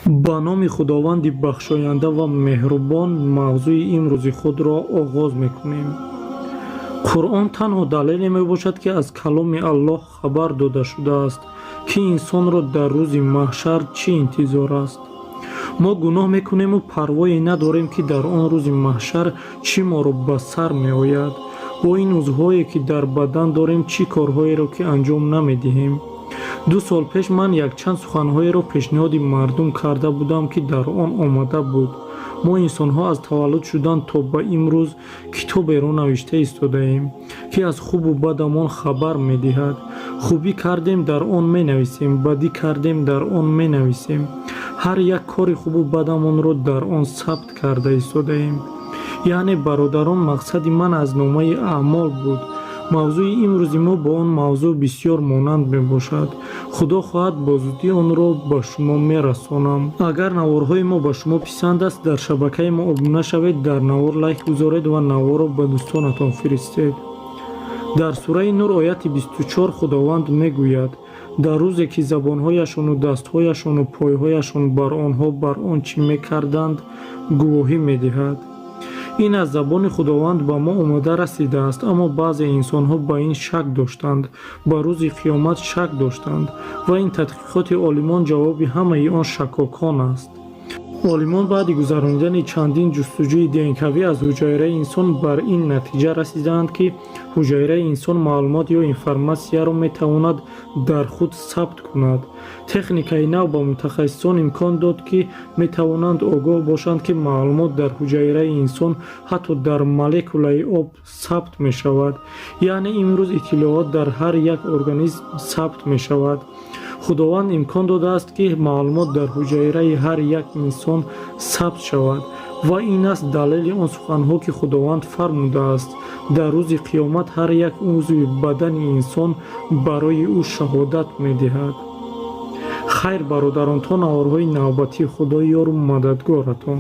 Ба номи Худованди бахшоянда ва меҳрубон мавзӯи имрӯзи худро оғоз мекунем. Қуръон танҳо далеле мебошад, ки аз каломи Аллоҳ хабар дода шудааст, ки инсонро дар рӯзи маҳшар чӣ интизор аст. Мо гуноҳ мекунему парвое надорем, ки дар он рӯзи маҳшар чӣ моро ба сар меояд. Бо ин узвҳое, ки дар бадан дорем, чӣ корҳоеро ки анҷом намедиҳем. 2 сол пеш ман якчанд суханҳоеро пешниҳоди мардум карда будам, ки дар он омада буд: мо инсонҳо аз таваллуд шудан то ба имрӯз китоберо навишта истодаем, ки аз хубу бадамон хабар медиҳад. Хубӣ кардем, дар он менависем, бадӣ кардем, дар он менависем. Ҳар як кори хубу бадамонро дар он сабт карда истодаем. Яъне, бародарон, мақсади ман аз номаи аъмол буд. Мавзӯи имрӯзи мо бо он мавзӯъ бисёр монанд мебошад. Худо хоҳад, бо зудӣ онро ба шумо мерасонам. Агар наворҳои мо ба шумо писанд аст, дар шабакаи мо обуна шавед, дар навор лайк гузоред ва наворро ба дӯстонатон фиристед. Дар сураи Нур, ояти 24, Худованд мегӯяд: «Дар рӯзе ки забонҳояшону дастҳояшону пойҳояшон бар онҳо бар он чӣ мекарданд гувоҳӣ медиҳад». Ин аз забони Худованд ба мо омада расидааст, аммо баъзе инсонҳо ба ин шак доштанд, ба рӯзи қиёмат шак доштанд, ва ин тадқиқоти олимон ҷавоби ҳамаи он шаккокон аст. Олимон баъди гузаронидани чандин ҷустуҷӯи ДНКвӣ аз ҳуҷайраи инсон бар ин натиҷа расидаанд, ки ҳуҷайраи инсон маълумот ё информатсияро метавонад дар худ сабт кунад. Техникаи нав ба мутахассисон имкон дод, ки метавонанд огоҳ бошанд, ки маълумот дар ҳуҷайраи инсон, ҳатто дар молекулаи об сабт мешавад. Яъне имрӯз иттилоот дар ҳар як организм сабт мешавад. Худованд имкон додааст, ки маълумот дар ҳуҷайраи ҳар як инсон сабт шавад, ва ин аст далели он суханҳо, ки Худованд фармудааст: дар рӯзи қиёмат ҳар як узви бадани инсон барои ӯ шаҳодат медиҳад. Хайр, бародарон, то наворҳои навбатӣ, Худо ёру мададгоратон.